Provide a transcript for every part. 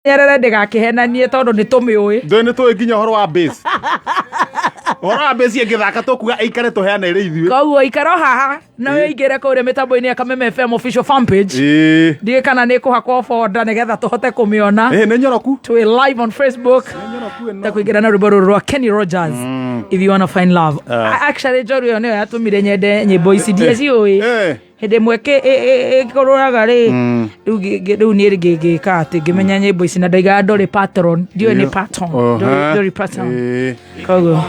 Nyerere ndĩgakĩhenanie tondũ nĩ tũmĩũĩ. Ndũĩ nĩ tũĩ nginya ũhoro wa bass. Ũhoro wa bass ĩngĩthaka tũkuga ĩikare tũheane ĩrĩ ithuĩ. Koguo ikara o haha na ũingĩre kũrĩa mĩtambo-inĩ ya Kameme FM official fan page. Ndiũĩ kana nĩ kũhakwo border nĩgetha tũhote kũmĩona. Ĩĩ nĩ nyoroku. Twĩ live on Facebook. Nĩ nyoroku ĩno. Ta kũingĩra na rwĩmbo rũrũ rwa Kenny Rogers. If you wanna find love. Actually njoru ĩyo nĩyo yatũmire nyende nyĩmbo ici ndiaciũĩ. Hĩndĩ ĩmwe ĩkũrũraga rĩ, rĩu niĩ ngĩka atĩ ngĩmenya nyĩmbo ici na ndaigaga Dolly Parton, ndiũĩ nĩ Parton, Dolly Parton. Koguo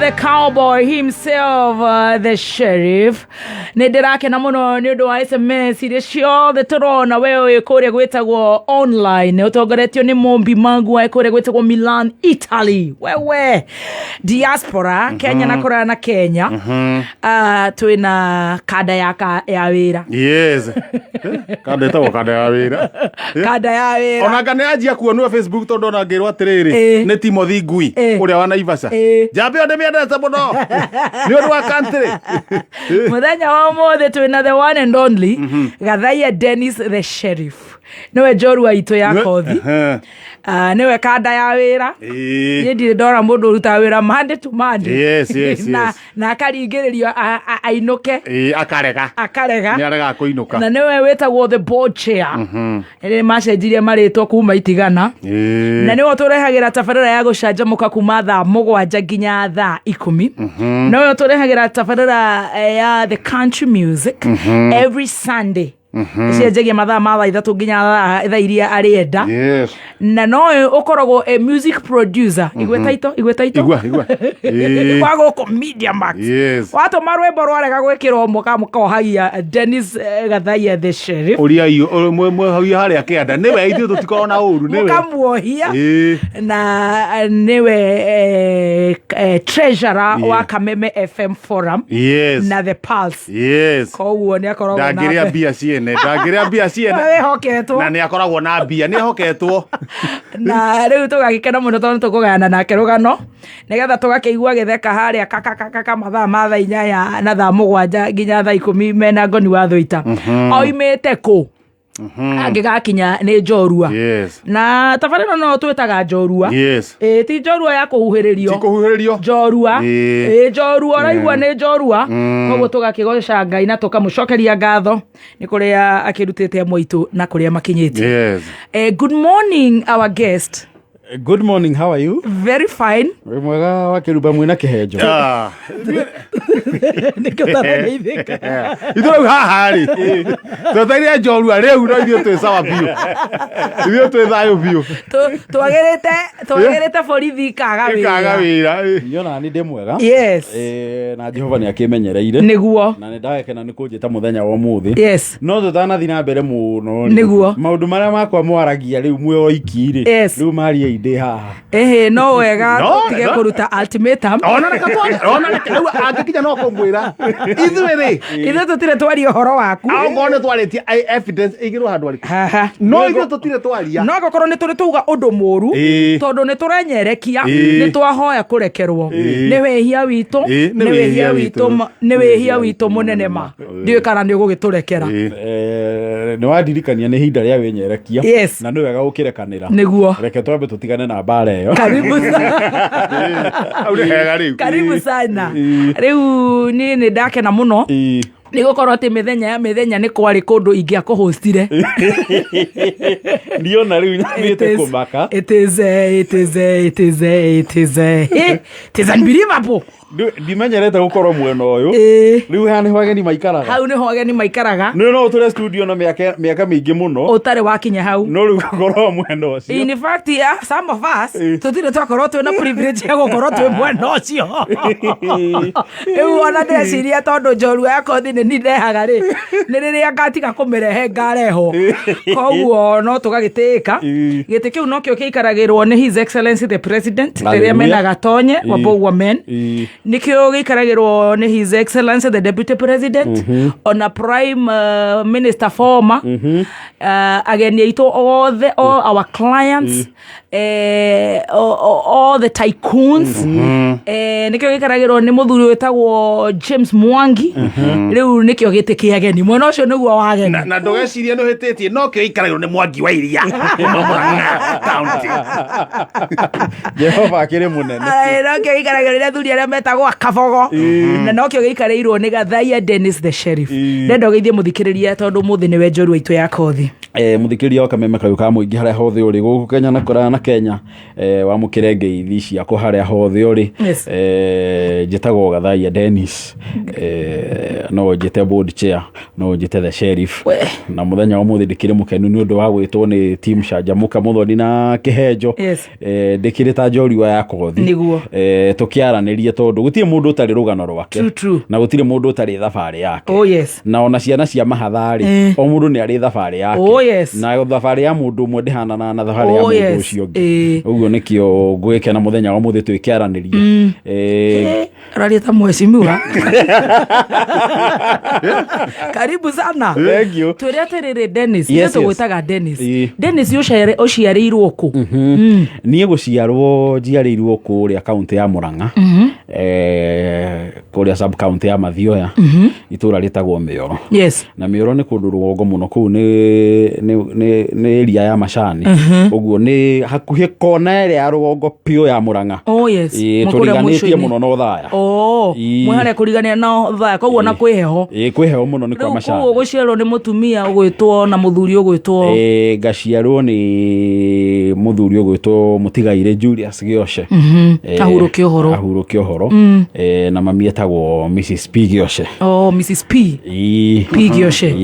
The cowboy himself, the sheriff. Nĩ ndĩrakena mũno nĩ ũndũ wa SMS iria ciothe tũrona we wĩ kũrĩa gwĩtagwo online ũtongoretio nĩ Mũmbi Mangu wa kũrĩa gwĩtagwo Milan, Italy. Wewe diaspora Kenya na kũraya na Kenya. Twĩna kanda ya wĩra. Yes. Kanda ĩtagwo kanda ya wĩra. Kanda ya wĩra. Ona anga nĩ anjia kuonwo Facebook tondũ ona ngĩrwo atĩrĩrĩ nĩ Timothy Ngui ũrĩa wa Naivasha. Njamba ĩyo ndĩmĩendete mũno nĩ ũndũ wa country. Mũthenya wa ũmũthĩ twĩna the one and only Gathaia Dennis the Sheriff. Nĩwe njorua itũ ya kothi. Nĩwe kanda ya wĩra. Niĩ ndirĩ ndora mũndũ ũrutaga wĩra Monday to Monday. Yes. Na akaringĩrĩrio ainũke. Ĩĩ, akarega. Akarega. Nĩ aregaga kũinũka. Na nĩwe wĩtagwo the board chair. Nĩ macenjirie marĩtwa kuma itigana. Na nĩwe ũtũrehagĩra tabarĩra ya gũcanjamũka kuma thaa 7 nginya thaa 10. Nĩwe ũtũrehagĩra tabarĩra ya the country music every Sunday. Cianjagia mathaa ma thaa 3 nginya thaa iria arĩenda. Na nowe ũkoragwo a music producer. Igua taito, igua taito. Igua, igua. Wa gũkũ Media Max. Watũma rwĩmbo rwarega gwĩkĩrwo mũkohagia Dennis Gathaia the Sheriff. Ũria mwehagia harĩa kĩanda. Nĩwe ithuĩ tũtikoragwo na ũru, nĩwe. Mũkamuohia. Na nĩwe treasurer wa Kameme FM Forum. Na The Pulse. Koguo nĩ akoragwo na Ndangĩrĩa mbia ciene, ndangĩrĩa mbia ciene. Nĩehoketwo. Na nĩ akoragwo na mbia, nĩ ehoketwo. Na rĩu tũgagĩkena mũno tondũ tũkũgayana nake rũgano nĩgetha tũgakĩigua gĩtheka harĩa kakakakaka mathaa ma thaa 8 na thaa 7 nginya thaa 10 mena Ngoni wa Thũita. Oimĩte kũ? Angĩgakinya nĩ njorua. Na tabarĩra ĩno no twĩtaga njorua. Ĩĩ, ti njorua ya kũhuhĩrĩrio. Ti kũhuhĩrĩrio. Njorua. Ĩĩ, njorua, ũraigua nĩ njorua. Koguo tũgakĩgoca Ngai na tũkamũcokeria ngatho nĩ kũrĩa akĩrutĩte amwe aitũ na kũrĩa makinyĩte. Good morning our guest. Good morning, how are you? Very fine. Wĩ mwega wa kĩrumba mwĩna kĩhenjo. Ah. Nĩkĩo ũtarageithĩka. Ithuĩ rĩu haha rĩ twetereire njorua rĩu no ithuĩ twĩ sawa biũ, ithuĩ twĩ thayũ biũ. Twagĩrĩte borithi ikaga ikaga wĩra. Wĩra. Niĩ ona nĩ ndĩ mwega. Na Jehova nĩ akĩmenyereire. Na nĩ ndagĩkena nĩ kũnjĩta mũthenya wa ũmũthĩ. No tũtanathiĩ na mbere mũno rĩ, maũndũ marĩa makwa mwaragia rĩu mwĩ oiki rĩ, rĩu mariei ndĩ haha. Ĩhĩ, no wega No, tũtige no. kũruta ultimatum. Ona reke twarie, ona reke rĩu angĩkinya no kũmwĩra ithuĩ rĩ Ithuĩ tũtirĩ twaria ũhoro waku. Akorwo nĩ twarĩtie evidence ĩigĩrwo handũ arĩkũ? Haha. No ithuĩ tũtirĩ twaria. No angĩkorwo nĩ tũrĩ tuga ũndũ mũru, tondũ nĩ tũrenyerekia, nĩ twahoya kũrekerwo. Nĩ wĩhia witũ, Nĩ nĩ wĩhia wĩhia witũ, witũ. nĩ wĩhia witũ mũnene ma. Ndiũĩ kana nĩ ũgũgĩtũrekera. Nĩ wandirikania nĩ ihinda rĩa wĩnyerekia. Na nĩ wega gũkĩrekanĩra. Reke twambe tũtigane na mbara ĩyo. Karibu sana. Hau nĩ hega rĩu. Karibu sana. Rĩu niĩ nĩ ndakena mũno nĩ gũkorwo atĩ mĩthenya ya mĩthenya nĩ kwarĩ kũndũ ingĩakũhostire. Ndiona rĩu nyambĩte kũmaka. It is, it is, it is, it is, it is unbelievable. Ndimenyerete gũkorwo mwena ũyũ. Rĩu haha nĩho ageni maikaraga. Hau nĩho ageni maikaraga. Nĩ no ũtũre studio na mĩaka mĩingĩ mũno ũtarĩ wakinya hau. No rĩu gũkorwo mwena ũcio. In fact, yeah, some of us tũtirĩ twakorwo twĩna privilege ya gũkorwo twĩ mwena ũcio. Rĩu ona ndĩreciria tondũ njorua ya kothi nĩ niĩ ndehaga rĩ, nĩ rĩrĩa ngatiga kũmĩrehe ngarehwo. Koguo no tũgagĩtĩĩka. Gĩtĩ kĩu nokĩo gĩikaragĩrwo nĩ His Excellency the President rĩrĩa Hallelujah. mena Gatonye wa Mbũgua men. Nĩkĩo gĩikaragĩrwo nĩ His Excellency the Deputy President, ona Prime Minister former, ageni aitũ othe, all our clients, all the tycoons. Nĩkĩo gĩikaragĩrwo nĩ mũthuri wĩtagwo James Mwangi. Rĩu nĩkĩo gĩtĩ kĩa ageni, mwena ũcio nĩguo wa ageni. Na ndũgecirie nĩ ũhĩtĩtie, no kĩo ikaragĩrwo nĩ Mwangi wa Iria kuma Murang'a County. Jehova akĩrĩ mũnene. Nokĩo gĩikaragĩrwo nĩ athuri arĩa metagwo akabogo, na nokĩo gĩikarĩirwo nĩ Gathaia Dennis the Sheriff. Ndenda ũgeithie mũthikĩrĩria tondũ ũmũthĩ nĩwe njorua itũ ya kothi. Mũthikĩrĩria wa kameme kayũ ka mũingĩ harĩa hothe ũrĩ gũkũ Kenya na kũraya na Kenya, wamũkĩre ngeithi ciakwa harĩa hothe ũrĩ. Njĩtagwo Gathaia Dennis, no njĩte board chair, no njĩte the sheriff. Na mũthenya wa ũmũthĩ ndĩkĩrĩ mũkenu nĩ ũndũ wa gwĩtwo nĩ team Canjamũka Mũthoni na Kĩhenjo. Ndĩkĩrĩ ta njorua ya kothi. Tũkĩaranĩrie tondũ gũtirĩ mũndũ ũtarĩ rũgano rwake. True, true. Na gũtirĩ mũndũ ũtarĩ thabarĩ yake. Oh, yes. Na ona ciana cia mahatha-rĩ, o mũndũ nĩ arĩ thabarĩ yake. Oh, yes. Na thabarĩ ya mũndũ ũmwe ndĩhananaga na thabarĩ ya Oh, mũndũ yes. ũcio ũngĩ. Ũguo nĩkĩo ngũgĩkena mũthenya wa ũmũthĩ twĩkĩaranĩria. Ũraria ta mheshimiwa. Karibu sana. Thank you. Twĩre atĩrĩrĩ Dennis, Yes, ithuĩ yes. tũgwĩtaga Dennis. Dennis, ũciarĩirwo kũ? Niĩ gũciarwo njiarĩirwo kũrĩa kaũntĩ ya Murang'a. Kũrĩa sub county ya Mathioya. Itũra rĩtagwo Mĩoro. Na Mĩoro nĩ kũndũ rũgongo mũno, kũu nĩ area ya macani. Ũguo nĩ hakuhĩ kona ĩrĩa ya rũgongo biũ ya Murang'a. Oh, yes. Ĩĩ, Mũkũrĩa tũriganĩtie mũico-inĩ. mũno na Othaya. Oh, mwĩ harĩa kũrigania na Othaya, koguo na kwĩ heho. Ĩĩ, kwĩ heho mũno nĩ kwa Rĩu macani. koguo gũciarwo nĩ mũtumia ũgwĩtwo na mũthuri ũgwĩtwo. Ĩĩ, ngaciarwo nĩ mũthuri ũgwĩtwo Mũtigairĩ Julius Gĩoce. Ahurũke ũhoro. Ahurũke ũhoro. Na mami etagwo Mrs P Gĩoce. Oh, Mrs P. P Gĩoce.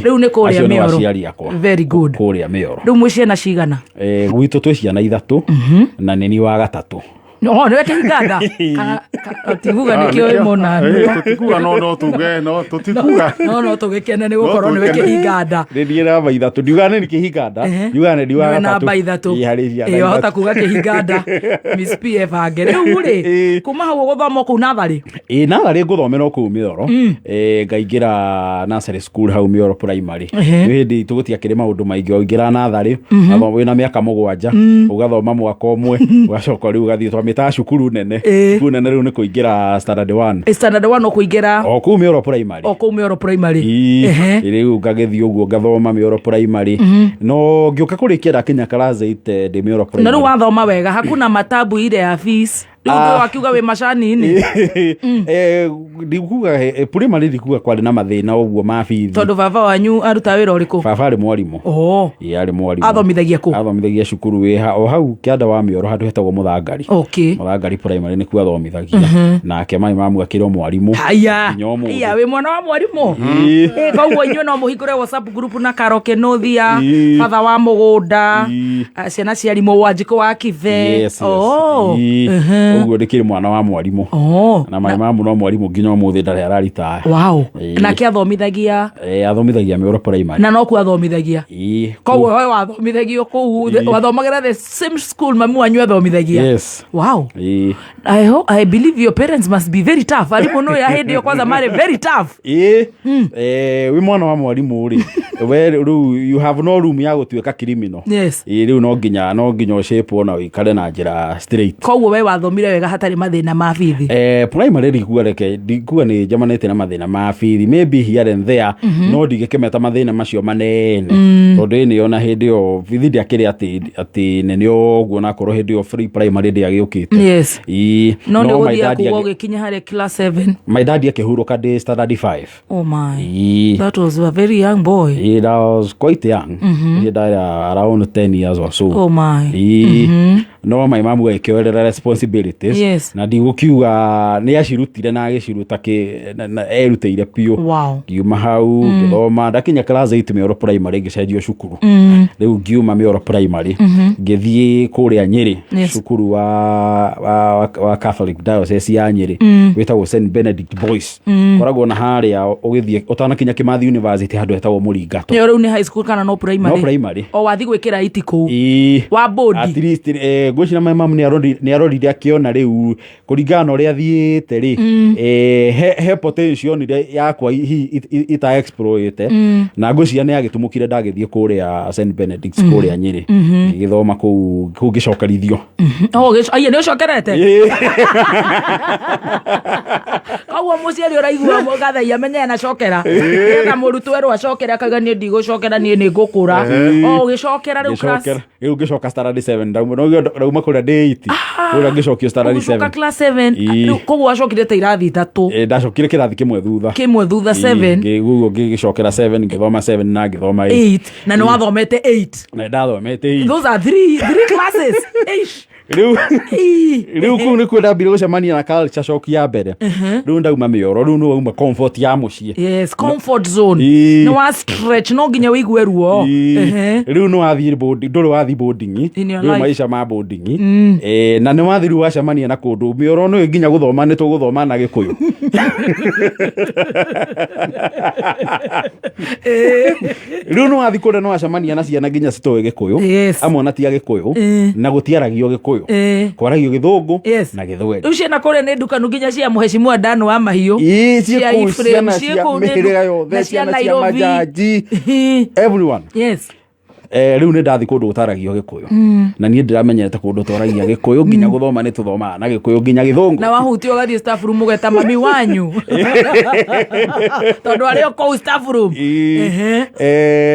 Rĩu nĩ kũrĩa Acio nĩ Mĩoro. aciari akwa. Very good. Kũrĩa Mĩoro. Rĩu mwĩ ciana cigana? Gwitũ twĩ ciana ithatũ, na nĩ niĩ wa gatatũ. No, nĩwe kĩhinganda? Kana, tikuga nĩkĩo wĩ mũna. Tũtikuga, no, no tuge, no, tũtikuga. No, no tũgĩkene nĩ gũkorwo nĩwe kĩhinganda. Nĩ niĩ namba ithatũ. Ndiugaga nĩ kĩhinganda, ndiugaga nĩ niĩ wa Nĩwe gatatũ. namba ithatũ. Ĩĩ, harĩ ciana Ĩĩ, wahota ithatũ. kuga kĩhinganda. Miss P ebange. Rĩu rĩ, kuma hau ũgũthoma kũu natharĩ? Ĩĩ, natharĩ ngũthomera o kũu Mĩoro. Ngaingĩra nursery school hau Mĩoro primary. Nĩ hĩndĩ itũ gũtiakĩrĩ maũndũ maingĩ, waingĩra natharĩ, wathoma wĩna mĩaka mũgwanja, ũgathoma mwaka ũmwe, ũgacoka rĩu ũgathiĩ, twamĩtaga cukuru nene. Cukuru nene rĩu nĩ kũingĩra standard 1. Standard 1 ũkũingĩra O kũu Mĩoro primary. O kũu Mĩoro primary. Rĩu ngagĩthiĩ ũguo ngathoma Mĩoro primary. No ngĩũka kũrĩkia ndakinya class 8 ndĩ Mĩoro Na primary. rĩu wathoma wega, hakuna matabu ile ya fees. Rĩu ndũĩ wakiuga wĩ macani-inĩ. Ndikuga primary, ndikuga kwarĩ na mathĩna ũguo ma bithi. Tondũ baba wanyu aruta wĩra ũrĩkũ? Baba arĩ mwarimũ. Oh. Ĩĩ, arĩ mwarimũ. Athomithagia kũ? Athomithagia cukuru wĩ o hau kĩanda wa Mĩoro, handũ hetagwo Mũthangari. Mũthangari Primary nĩkuo athomithagia. Nake mai mamu akĩrĩ o mwarimũ Haya. nginya ũmũthĩ. Haya, wĩ mwana wa mwarimũ. Koguo inyuĩ no mũhingũre WhatsApp group na Karo Kĩnũthia, batha wa mũgũnda, ciana cia arimũ, Wanjikũ wa Kithe. Yes. Oh. Ũguo ndĩkĩrĩ mwana wa mwarimũ. Na mai mamu no mwarimũ nginya ũmũthĩ, ndarĩ araritaya. Nake athomithagia? Athomithagia Mĩoro Primary. Na nokuo athomithagia? Ĩĩ. Koguo we wathomithagio kũu, wathomagĩra the same school mami wanyu athomithagia? Yes. Wow. I hope, I believe your parents must be very tough. Arimũ no ya hĩndĩ ĩyo kwanza marĩ very tough. Ĩĩ. Wĩ mwana wa mwarimũ rĩ, we rĩu you have no room ya gũtuĩka criminal. Ĩĩ, rĩu no nginya ũcĩpwo na ũikare na njĩra straight. Koguo we wathomire wega hatarĩ mathĩna ma bithi? Primary ndikuga, reke ndikuga nĩ njamanĩte na mathĩna ma bithi, maybe here and there, no ndigĩkĩmeta mathĩna macio manene, tondũ ĩ nĩyo na hĩndĩ ĩyo bithi ndĩakĩrĩ atĩ nene ũguo, nakorwo hĩndĩ ĩyo free primary ndĩagĩũkĩte. Ĩĩ, No nĩ my gũthiaga dad kuga ũgĩkinya harĩa class 7? My dad akĩhurũka ndĩ standard 5. Oh my. Ĩĩ. That was a very young boy. Ĩĩ, that was quite young. Niĩ ndarĩ around 10 years or so. Oh my. Ĩĩ. No my mamu agĩkĩoerera responsibilities. Na ndigũkiuga nĩ acirutire na agĩciruta na erutĩire biũ. Ngiuma hau ngĩthoma, ndakinya class 8 Mĩoro Primary ngĩcenjio cukuru. Rĩu ngiuma Mĩoro Primary ngĩthiĩ kũrĩa Nyĩrĩ, cukuru wa Catholic Diocese ya Nyĩrĩ wĩtagwo St Benedict Boys. Koragwo na harĩa ũgĩthiĩ ũtanakinya Kimathi University, handũ hetagwo Mũringato. Ĩyo rĩu nĩ high school kana no primary? No primary. O wathi gwĩkĩra iti kũu? Ĩĩ. Wa board? At least ngwĩciria my mom nĩ arorire akĩona rĩu kũringana na ũrĩa thiĩte rĩ, he potential onire yakwa hihi ita exploite, na ngwĩciria nĩ agĩtumũkire ndagĩthiĩ kũrĩa St Benedict's kũrĩa Nyĩrĩ, ngĩgĩthoma kũu ngĩcokerithio. Oh, aya nĩ ũcokerete. Koguo mũciari ũraigua gathai amenye anacokera, nĩgetha mũrutwo erwo acokere akauga niĩ ndigũcokera, niĩ nĩ ngũkũra. O ũgĩcokera rĩu class? Ngĩcokera rĩu ngĩcoka standard 7, ndauma kũrĩa ndĩ 8, kũrĩa ngĩcokio standard Ũgĩcoka 7. class 7? Ĩĩ. Rĩu koguo wacokire ta irathi ithatũ? Ndacokire kĩrathi kĩmwe thutha. Kĩmwe thutha, 7. Ũguo ngĩgĩcokera 7, ngĩthoma 7 na ngĩthoma 8. 8, na nĩ wathomete 8? Na ndathomete 8. Those are three classes. Eish. Rĩu Ii. Rĩu kũu nĩkuo ndambire gũcemania na culture shock ya mbere. Rĩu ndauma Mĩoro, rĩu nĩ wauma comfort ya mũciĩ. Yes, comfort zone. Nĩ wa stretch, no nginya wĩigue ruo. Rĩu nĩ wathiĩ boarding, ndũrĩ wathiĩ boarding. In your Rĩu life. maica ma boarding, na nĩ wathiĩ rĩu wacemania na kũndũ Mĩoro nĩ nginya gũthoma nĩ tũgũthoma na Gĩkũyũ. Rĩu nĩ wathiĩ kũrĩa nĩ wacemania na ciana nginya citoĩ Gĩkũyũ. Amwe ona ti Agĩkũyũ, na gũtiaragio Gĩkũyũ, kwaragio Gĩthũngũ na Gĩthweri. Rĩu ciana kũrĩa nĩ ndukanu, nginya cia mũhecimua Ndanu wa Mahiũ. Ĩĩ, Cia ciĩ kũu Ephraim, ciana ciĩ cia kũu nĩ mĩhĩrĩga yothe, na cia ciana cia Nairobi. majaji, everyone. Rĩu nĩ ndathi kũndũ gũtaragio Gĩkũyũ, na niĩ ndĩramenyerete kũndũ twaragia Gĩkũyũ, nginya gũthoma nĩ tũthomaga na Gĩkũyũ, nginya Gĩthũngũ. Na wahutio ũgathiĩ staff room ũgeta mami wanyu, tondũ arĩ o kũu staff room. Ĩĩ.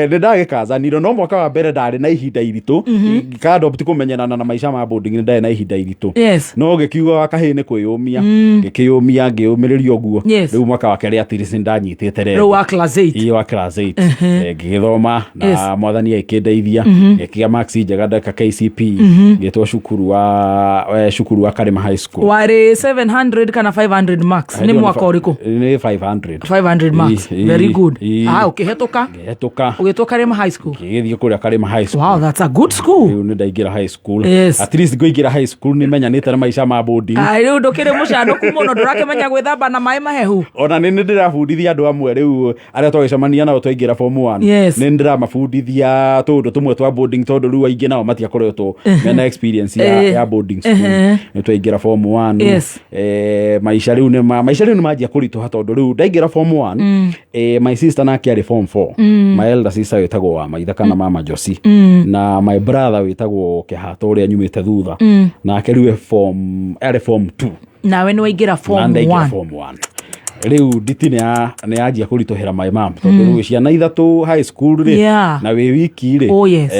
Nĩ ndagĩkazanire, no mwaka wa mbere ndarĩ na ihinda iritũ ngĩka-adopt kũmenyerana na maica ma boarding, nĩ ndarĩ na ihinda iritũ. No gĩkiuga wa kahĩĩ nĩ kwĩyũmia, ngĩkĩyũmia, ngĩyũmĩrĩria ũguo. Rĩu mwaka wa kerĩ at least nĩ ndanyitĩte Rĩu wa class 8? Ĩĩ, wa class 8. Ngĩgĩthoma na mwathani agĩkĩndeithia, ngĩkĩgĩa marks njega, ndeka KCP, ngĩtwo cukuru wa Karima High School. Warĩ 700 kana 500 marks? Nĩ mwaka ũrĩkũ? Nĩ 500. 500 marks. Ĩĩ. Very good. Ĩĩ. Ah, ũkĩhetũka. Ngĩhetũka. Ũgĩtwo Karima High School. Ngĩgĩthiĩ kũrĩa Karima High School. Wow, that's a good school. Rĩu nĩ ndaingĩra high school. At least ngũingĩra high school nĩ menyanĩte na maica ma boarding. Ai, rĩu ndũkĩrĩ mũcanũku mũno, ndũrakĩmenya gwĩthamba na maĩ mahehu. Ona nĩ ndĩrabundithia andũ amwe rĩu arĩa twagĩcemania nao twaingĩra form 1. Nĩ ndĩramabundithia tũũndũ tũmwe twa boarding, tondũ rĩu aingĩ nao matiakoretwo mena experience ya boarding school. Nĩ twaingĩra form 1. Maica rĩu nĩ manjia kũritũha, tondũ rĩu ndaingĩra form 1, my sister nake arĩ form 4, my elder sister wĩtagwo wa Maitha kana mama Josi, na my brother wĩtagwo Kĩhato ũrĩa nyumĩte thutha nake rĩu arĩ form 2. Nawe nĩ waingĩra Na form ndaingĩra 1. Form 1. Rĩu nditi nĩ yanjia kũritũhĩra my mom, tondũ rĩu ciana ithatũ high school rĩ, na wĩ wiki rĩ, Oh, yes.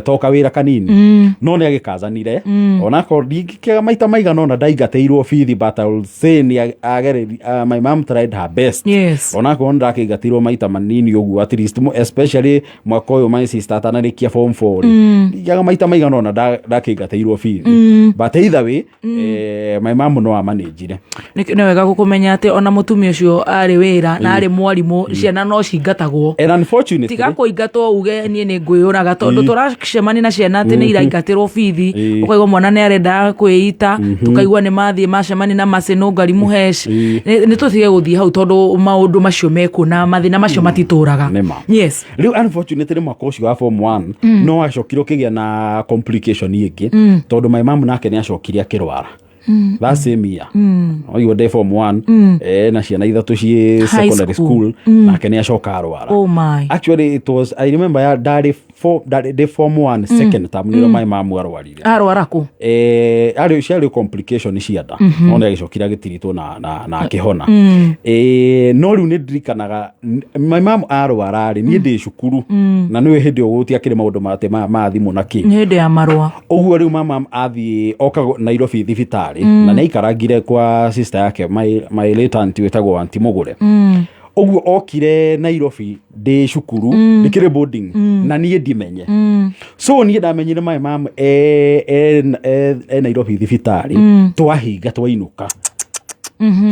To kawĩra kanini. No nĩ agĩkazanire, onakorwo ndingĩkĩaga maita maigana ona ndaingatĩirwo bithi, but I will say nĩ my mom tried her best. Onakorwo nĩ ndakĩingatĩirwo maita manini ũguo, at least especially mwaka ũyũ my sister atanarĩkia form 4 rĩ, ndingĩaga maita maigana ona ndakĩingatĩirwo bithi, but either way, my mom no amanĩnjire. Nĩ wega gũkũmenya atĩ ona mũtumia ũcio arĩ wĩra na arĩ mwarimũ, ciana no cingatagwo. And unfortunately, tiga kũingatwo uge niĩ nĩ ngwĩyũraga, tondũ tũracemania na ciana atĩ nĩ iraingatĩrwo bithi, ũkaigua mwana nĩ arenda kwĩita, tũkaigua nĩ mathiĩ macemania na macĩnũ ngari mũhesh. Nĩ tũtige gũthiĩ hau, tondũ maũndũ macio mekuo na mathĩna macio matitũraga. Nĩma. Rĩu unfortunately, mwaka ũcio wa form 1 no acokire ũkĩgĩa na complication ĩngĩ, tondũ my mom nake nĩ acokire akĩrwara that same year. Oigua ndĩ form 1, na ciana ithatũ ciĩ High secondary school. school, nake nĩ acoka arwara. Oh my. Actually, it was, I remember, ya ndarĩ ndarĩ ndĩ form 1 second term nĩrĩo my mom arwarire. Arwara kũ? Arĩ ciarĩ complication cia nda, no nĩ agĩcokire agĩtiritwo na akĩhona. No rĩu nĩ ndirikanaga my mom arwara rĩ, niĩ ndĩ cukuru, na nĩwe hĩndĩ ĩyo gũtiakĩrĩ maũndũ mate ma thimũ na kĩ. Nĩ hĩndĩ ya marũa. Ũguo rĩu mama athiĩ oka Nairobi thibitarĩ, na nĩ aikarangire kwa sister yake, my late auntie wĩtagwo Auntie Mũgũre. Ũguo okire Nairobi ndĩ cukuru, ndĩkĩrĩ boarding, na niĩ ndimenye. So niĩ ndamenyire my mom e Nairobi thibitarĩ twahinga twainũka.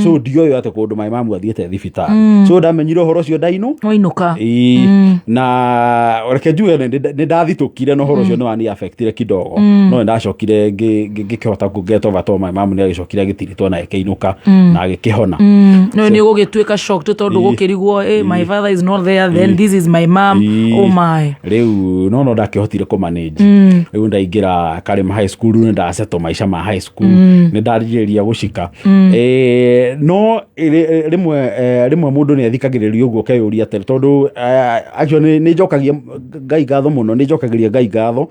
So ndioĩ atĩ kũndũ my mom athiĩte thibitarĩ. So ndamenyire ũhoro ũcio ndainũ Wainũka. Ĩĩ, na reke njuge nĩ ndathitũkire na ũhoro ũcio nĩ wani affectire kidogo, no nĩ ndacokire ngĩkĩhota kũ get over, tondũ my mom nĩ agĩcokire agĩtiritwo na ĩkĩinũka na agĩkĩhona. No nĩ gũgĩtuĩka shocked, tondũ gũkĩrigwo, my father is not there, then this is my mom. Oh my. Rĩu no ndakĩhotire kũmanage. Rĩu ndaingĩra Karĩma High School, nĩ ndasettle maica ma high school, nĩ ndanjĩrĩria gũcika. No rĩmwe mũndũ nĩ athikagĩrĩria ũguo ũkeyũria atĩrĩ, tondũ actually nĩ njokagia Ngai ngatho mũno, nĩ njokagĩria Ngai ngatho,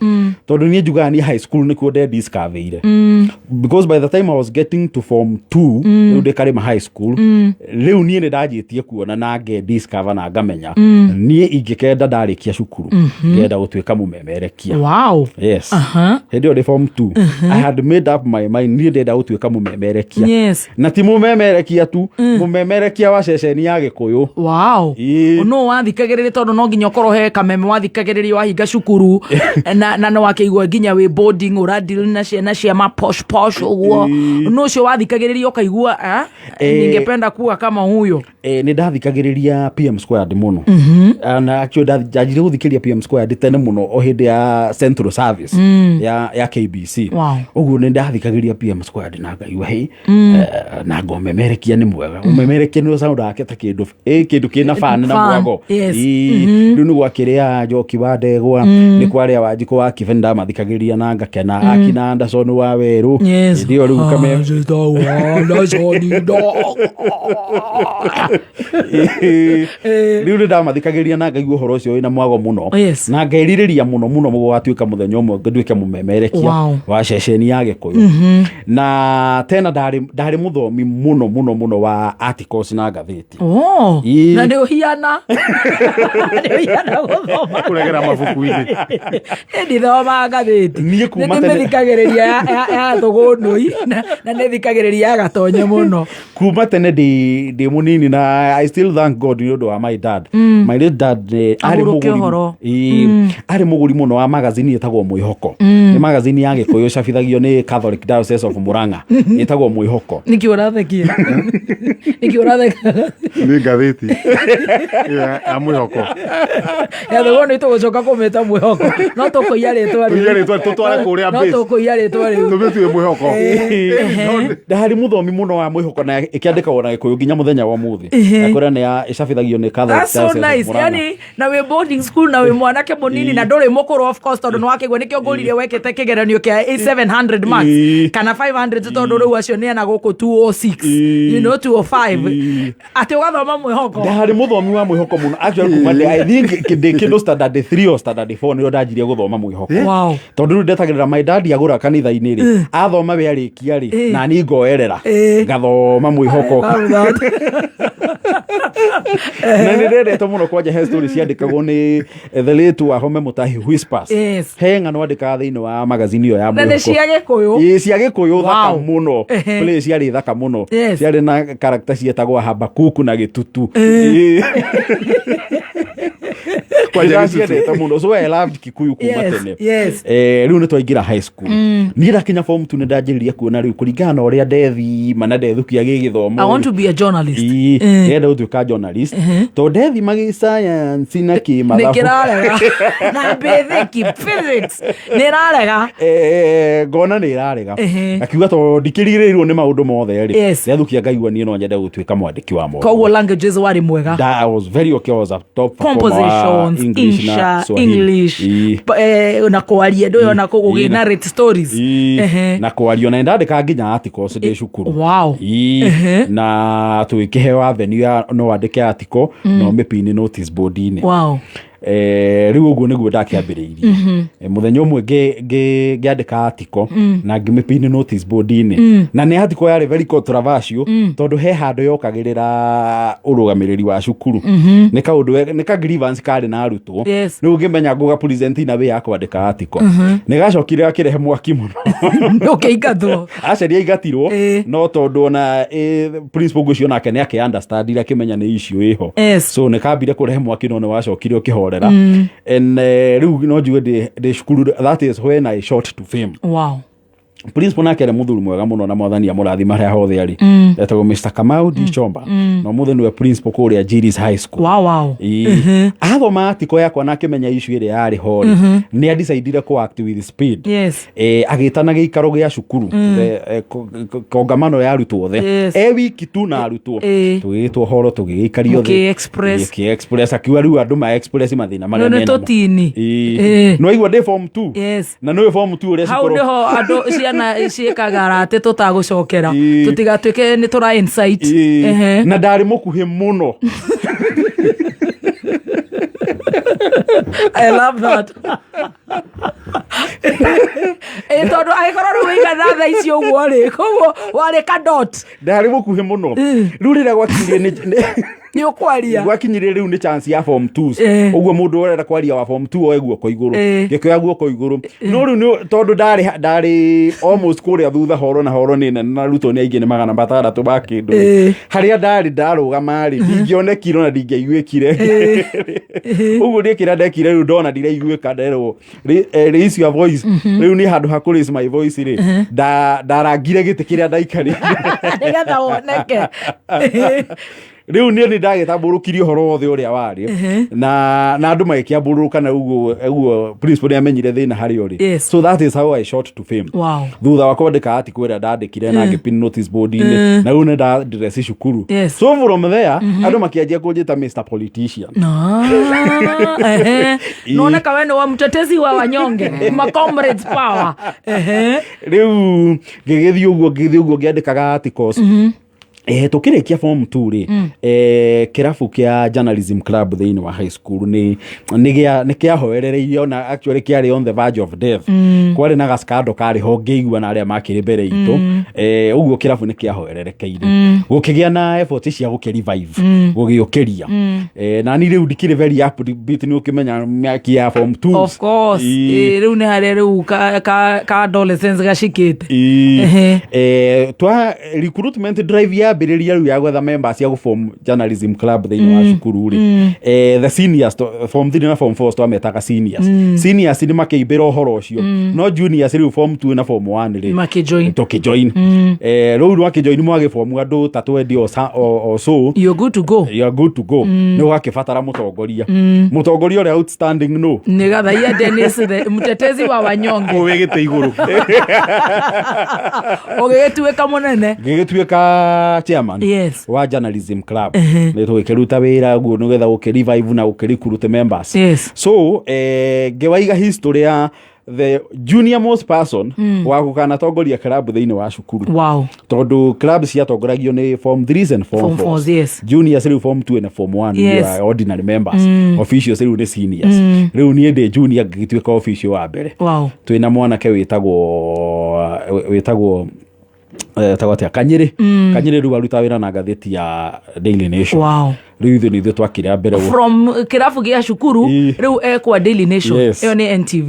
tondũ niĩ njugaga niĩ high school nĩkuo ndediscoverire, because by the time I was getting to form 2, rĩu ndĩ Karĩma High School, rĩu niĩ nĩ ndanjĩtie kuona na ngediscover na ngamenya niĩ ingĩkenda ndarĩkia cukuru ngenda gũtuĩka mũmemerekia. Yes. Hĩndĩ ĩyo ndĩ form 2, I had made up my mind, niĩ ndenda gũtuĩka mũmemerekia. Na ti mũmemerekia tu, mũmemerekia wa ceceni ya Gĩkũyũ. No wathikagĩrĩria, tondũ no nginya ũkorwo he kameme wathikagĩrĩria wahinga cukuru, na nĩ wakĩigua nginya wĩ boarding ũradeal na ciana cia ma posh posh ũguo. No ũcio wathikagĩrĩria ũkaigua, ah, ningependa kuwa kama huyo. Nĩ ndathikagĩrĩria PM Squared mũno. Na actually ndanjirie gũthikĩrĩria PM Squared tene mũno, o hĩndĩ ya Central Service ya KBC. Ũguo nĩ ndathikagĩrĩria PM Squared na ngaigua hĩ, na ngomemerekia nĩ mwega, ũmemerekia nĩ sound yake ta kĩndũ kĩndũ kĩna fan na Fan, mwago. Rĩu nĩ gwakĩrĩa Njoki wa Ndegwa, nĩ kwarĩa Wanjikũ wa Kibe, nĩ ndamathikagĩrĩria na ngakena, akina Anderson wa Werũ. Hĩndĩ ĩyo rĩu kame Njĩtagwo Anderson Ndogo. Rĩu nĩ ndamathikagĩrĩria na ngaigua ũhoro ũcio wĩna mwago mũno, na ngerirĩria mũno mũno gũgatuĩka mũthenya ũmwe nduĩke mũmemerekia wa ceceni ya Gĩkũyũ. Na tena ndarĩ mũthomi mũno mũno mũno wa articles na ngathĩti. Oh, na nĩ ũhiana gũthoma. Kũregera mabuku-inĩ. Ndithomaga ngathĩti. Niĩ kuma nĩ ndĩmĩthikagĩrĩria ya thũgũnũi, na nĩ thikagĩrĩria ya gatonye mũno. Kuma tene ndĩ mũnini, na I still thank God nĩ ũndũ wa my dad, my late dad, arĩ Ahurũke mũgũri ũhoro. Arĩ mũgũri mũno wa magazini ĩtagwo Mwĩhoko. Nĩ magazini ya Gĩkũyũ ĩcabithagio nĩ Catholic Diocese of Murang'a, ĩtagwo Mwĩhoko. Nĩkĩ ũrathekia? Nĩkĩ ũratheka? Nĩ ngathĩti ĩyo ya Mwĩhoko. Ya thũgũnũi tũgũcoka kũmĩta Mwĩhoko, no tũkũiya rĩtwa rĩu. Tũiye rĩtwa, tũtware kũrĩa No base. tũkũiya rĩtwa rĩu. Tũmĩtue Mwĩhoko. Ndarĩ mũthomi mũno wa Mwĩhoko, na ĩkĩandĩkagwo na Gĩkũyũ nginya mũthenya wa ũmũthĩ, na kũrĩa nĩ ĩcabithagio nĩ Catholic That's so Diocese of nice. Murang'a. Yani na wĩ boarding school na wĩ mwanake mũnini na ndũrĩ mũkũrũ, of course, tondũ nĩ wakĩgua nĩkĩo ngũririe wekĩte kĩgeranio kĩa 700 marks kana 500, tondũ rĩu acio nĩ ana gũkũ 206, 205, atĩ ũgathoma Mwĩhoko. Ndarĩ mũthomi wa Mwĩhoko mũno actually, kuma I think ndĩ kĩndũ standard 3 or standard 4 nĩrĩo ndanjirie gũthoma Mwĩhoko. Tondũ rĩu ndetagĩrĩra my dad agũra kanitha-inĩ rĩ, athoma we arĩkia rĩ, na niĩ ngoerera ngathoma Mwĩhoko. Love that. Na nĩ ndendete mũno kwanja he story ciandĩkagwo nĩ the late Wahome Mutahi Whispers. He ng'ano andĩkaga thĩinĩ wa magazine ĩyo ya Na nĩ Mwĩhoko. cia Gĩkũyũ. Ĩĩ, cia Gĩkũyũ thaka mũno. Play ciarĩ thaka mũno. Ciarĩ na character cietagwo Habakuku na Gĩtutu. Ĩĩ. Kwanja Gĩtutu. Ndĩraciendete mũno, so I loved Kikuyu kuma tene. Rĩu nĩ twaingĩra high school. Niĩ ndakinya form 2 nĩ ndanjĩrĩria kuona rĩu kũringana na ũrĩa ndethima na ndethukia gĩgĩthomo. I want to be a journalist. Ĩĩ, ndĩrenda gũtuĩka journalist tondũ ndethima gĩsayansi na Nĩ kĩmathabu kĩrarega na basic physics nĩ ĩrarega. Ngona nĩ ĩrarega. Akiuga tondũ ndikĩrigĩrĩirwo nĩ maũndũ mothe rĩ, ndethukia ngaigua niĩ no nyende gũtuĩka mwandĩki wa mohoro. Koguo languages warĩ mwega. I was very okay, I was a top performer wa Compositions, English na insha, Swahili. English, na kwaria ndå yona kå gå narrate stories. Na kwaria na ndandĩkaga nginya articles ndĩ cukuru. Na tũgĩkĩheo avenue ya no wandĩke article na ũmĩpini notice board-inĩ. Rĩu ũguo nĩguo ndakĩambĩrĩirie. Mũthenya ũmwe ngĩandĩka article na ngĩmĩpini notice board-inĩ. Na nĩ article yarĩ very controversial tondũ he handũ yokagĩrĩra ũrũgamĩrĩri wa cukuru. Nĩ kaũndũ nĩ ka grievance karĩ na arutwo. Rĩu ngĩmenya ngũga present na way ya kwandĩka article. Nĩ gacokire gakĩrehe mwaki mũno. Ũkĩingatwo. Aca ndiaingatirwo, no tondũ ona principal ngwĩciria onake nĩ akĩ understand ira akĩmenya nĩ issue ĩho. So nĩ kambire kũrehe mwaki no nĩ wacokire ũkĩhorera. And rĩu no njuge ndĩ cukuru, that is when I shot to fame. Principal nake arĩ mũthuri mwega mũno na mwathani amũrathime harĩa hothe arĩ. Etagwo Mr. Kamau D. Chomba. Na ũmũthĩ nĩwe principal kũrĩa Jiris High School. Wow, wow. Athoma article yakwa na akĩmenya issue ĩrĩa yarĩ ho rĩ, nĩ adecidire kũ act with speed. Agĩtana gĩikaro gĩa cukuru, kongamano ya arutwo othe. E wiki tu na arutwo. Tũgĩgĩtwo horo, tũgĩgĩikario thĩ. Mũkĩ-express. Mũkĩ-express, akiuga rĩu andũ ma express mathĩna marĩa Nĩ menamo. tũtini. No aigua ndĩ form 2. Na nĩũĩ form 2 ũrĩa Hau cikorwo- nĩho andũ ciana ciĩkaga ratĩ tũtagũcokera. Tũtigatuĩke nĩ tũra insight. Na ndarĩ mũkuhĩ mũno. I love that. Tondũ angĩkorwo rĩu wĩigana thaa ici ũguo rĩ, koguo warĩ ka dot. Ndarĩ mũkuhĩ mũno. Rĩu rĩrĩa gwakinyire nĩ Nĩ ũkwaria. Gwakinyire rĩu nĩ chance ya form 2. Ũguo mũndũ ũrenda kwaria wa form 2 oe guoko igũrũ. Ngĩkĩoya guoko igũrũ. No rĩu nĩ tondũ ndarĩ almost kũrĩa thutha horo na horo nĩ nene na arutwo nĩ aingĩ nĩ magana matandatũ ma kĩndũ. Harĩa ndarĩ ndarũgama rĩ, ndingĩonekire ona ndingĩaiguĩkire. Ũguo niĩ kĩrĩa ndekire rĩu ndona ndiraiguĩka nderwo, raise your voice. Rĩu niĩ handũ ha kũ raise my voice rĩ, ndarangire gĩtĩ kĩrĩa ndaikarĩire. Nĩgetha woneke. Rĩu niĩ nĩ ndagĩtambũrũkirie ũhoro wothe ũrĩa warĩ. Na andũ magĩkĩambũrũka na ũguo principal nĩ amenyire thĩna harĩa ũrĩ. So that is how I shot to fame. Thutha wa kwandĩka article ĩrĩa ndandĩkire na ngĩpin notice board-inĩ, na rĩu nĩ ndandress cukuru. So from there, andũ makĩanjia kũnjĩta Mr. Politician. Naona we ni wa mtetezi wa wanyonge, ma comrades power. Rĩu ngĩgĩthiĩ ũguo, ngĩgĩthiĩ ũguo ngĩandĩkaga articles. Tũkĩrĩkia form 2 rĩ, kĩrabu kĩa journalism club thĩinĩ wa high school nĩ kĩahoerereirio na actually kĩarĩ on the verge of death. Kwarĩ na gaskando karĩ ho ngĩigua na arĩa makĩrĩ mbere itũ. Ũguo kĩrabu nĩ kĩahoererekeire. Gũkĩgĩa na effort cia gũkĩ revive, gũgĩũkĩria. Na niĩ rĩu ndikĩrĩ very upbeat, nĩ ũkĩmenya mĩaki ya form 2. Of course. Rĩu nĩ harĩa rĩu ka adolescence gacikĩte. Twa recruitment drive yambĩrĩria rĩu ya gwetha members ya gũform journalism club thĩinĩ wa cukuru rĩ. The seniors form 3 na form 4 twametaga seniors. Seniors nĩ makĩimbĩra ũhoro ũcio. No juniors rĩu form 2 na form 1 rĩ, Makĩjoin. tũkĩjoin. Rĩu rwakĩjoin mwagĩform andũ ta 20 or so. You're good to go. You're good to go. Nĩ ũgakĩbatara mũtongoria. Mũtongoria ũrĩa outstanding no. Nĩ Gathaia Dennis, the mtetezi wa wanyonge. Kũu wĩ gĩtĩ igũrũ. Ũgĩgĩtuĩka mũnene. Ngĩgĩtuĩka chairman wa journalism club. Nĩ tũgĩkĩruta wĩra guo nĩgetha gũkĩ revive na gũkĩ recruit members. So, ngĩwaiga history ya the junior most person wa gũkanatongoria club thĩinĩ wa cukuru. Tondũ club ciatongoragio nĩ form 3 and form Form fours. fours, yes. Juniors rĩu form 2 and form 1, you are ordinary members. Officials rĩu nĩ seniors. Rĩu niĩ ndĩ junior ngĩgĩtuĩka official wa mbere. Twĩna mwanake wĩtagwo Etagwo atĩa, Kanyĩrĩ. Kanyĩrĩ rĩu aruta wĩra na ngathĩti ya Daily Nation. Rĩu ithuĩ nĩ ithuĩ twakire a mbere From kĩrabu gĩa cukuru, rĩu ekwa Daily Nation. Ĩyo nĩ NTV.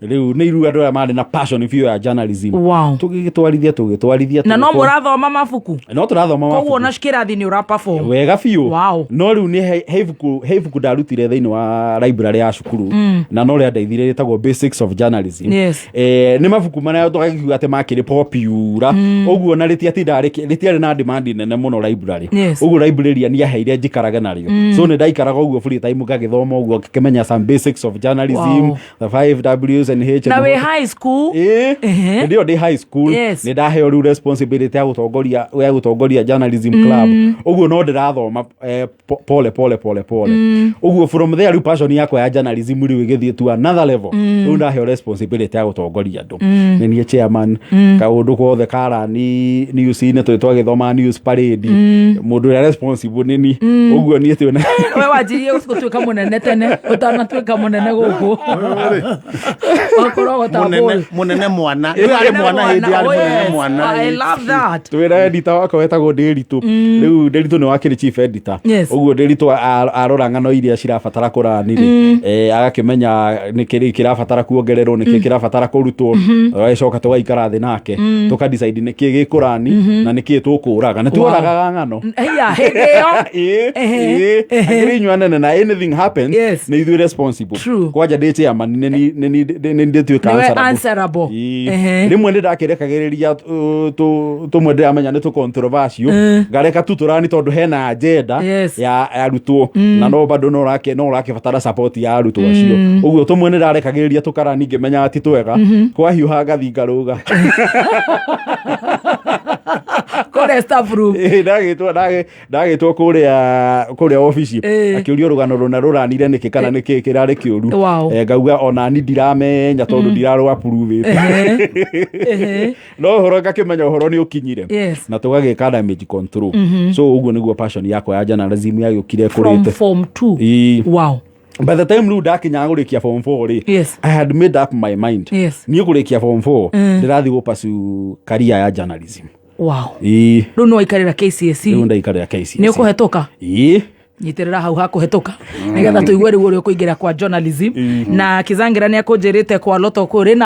Rĩu nĩ iru andũ arĩa marĩ na passion biũ ya journalism. Tũgĩgĩtwarithia, tũgĩtwarithia, Na no mũrathoma mabuku? No tũrathoma Koguo mabuku. ona kĩrathi nĩ ũra perform? Wega biũ. No rĩu nĩ he ibuku ndarutire thĩinĩ wa library ya cukuru na no rĩandeithirie, rĩtagwo Basics of Journalism. Nĩ mabuku marĩa tũgakiuga atĩ makĩrĩ popular ũguo, na rĩtiatindaga rĩtiarĩ na demand nene mũno library. Ũguo librarian aheire njikarage narĩo, so nĩ ndaikaraga ũguo free time ngagĩthoma ũguo, ngĩkĩmenya some basics of journalism, the five W's and H Na and wĩ high school? Ĩĩ. Hĩndĩ ĩyo ndĩ high school, nĩ ndaheo rĩu responsibility ya gũtongoria journalism club. Ũguo no ndĩrathoma pole pole pole pole ũguo. From there rĩu passion yakwa ya journalism rĩu ĩgĩthiĩ to another level. Rĩu ndaheo responsibility ya gũtongoria andũ, nĩ niĩ chairman. Kaũndũ gothe karani news-inĩ, tũrĩ twagĩthoma news parade, mũndũ ũrĩa responsible nĩ ni. Ũguo niĩ twĩna We wanjirie gũtuĩka mũnene tene ũtanatuĩka mũnene gũkũ, wakoragwo ta Mũnene ball. Mũnene mwana. Rĩu arĩ mwana, hĩndĩ arĩ Oh, mũnene yes. mwana. I love that. Twĩna editor wakwa wetagwo Ndĩritũ. Rĩu Ndĩritũ nĩ wakĩrĩ chief editor. Ũguo Ndĩritũ arora ng'ano iria cirabatara kũrani rĩ, agakĩmenya nĩkĩ kĩrabatara kuongererwo, nĩkĩ kĩrabatara kũrutwo. Agĩcoka tũgaikara thĩ nake, tũka decide nĩkĩ gĩkũrani na nĩkĩ tũkũraga. Nĩ tuoragaga ng'ano. Haya, hĩndĩ ĩyo. Ĩĩ, ĩĩ. Akĩrĩ inyuĩ anene, na anything happens, nĩ ithuĩ responsible. Kwanja ndĩ chairman, nĩ ndĩtuĩka Nĩwe answerable. answerable. Ĩĩ. Rĩmwe nĩ ndakĩrekagĩrĩria tũmwe ndĩramenya nĩ tũ controversial, ngareka tu tũrani tondũ hena agenda ya arutwo na no bado no ũrakĩbatara support ya arutwo acio. Ũguo tũmwe nĩ ndarekagĩrĩria tũkarani ngĩmenyaga ti twega, kwahiũha ngathi ngarũga. Kũrĩa staff room. Ĩĩ, ndagĩtwo kũrĩa obici, akĩũrio rũgano rũna rũranire nĩkĩ kana nĩkĩ kĩrarĩ kĩũru. Ngauga ona ni ndiramenya tondũ ndirarũ approve, no ũhoro ngakĩmenya ũhoro nĩ ũkinyire, na tũgagĩka damage control. So ũguo nĩguo passion yakwa ya journalism yagĩũkire From kũrĩte. form 2? Ĩĩ. By the time rĩu ndakinyaga gũrĩkia form 4 rĩ, I had made up my mind, niĩ kũrĩkia form 4 ndĩrathiĩ gũpursue career ya journalism. Ĩĩ. Rĩu nĩ waikarĩra KCSE? Rĩu ndaikarĩra KCSE. Nĩ ũkũhetũka? Ĩĩ. Nyitĩrĩra hau hakũhetũka nĩgetha tũigue rĩu ũrĩa ũkũingĩra kwa journalism, na Kizangira nĩ akũnjĩrĩte kwa Loto kũrĩ na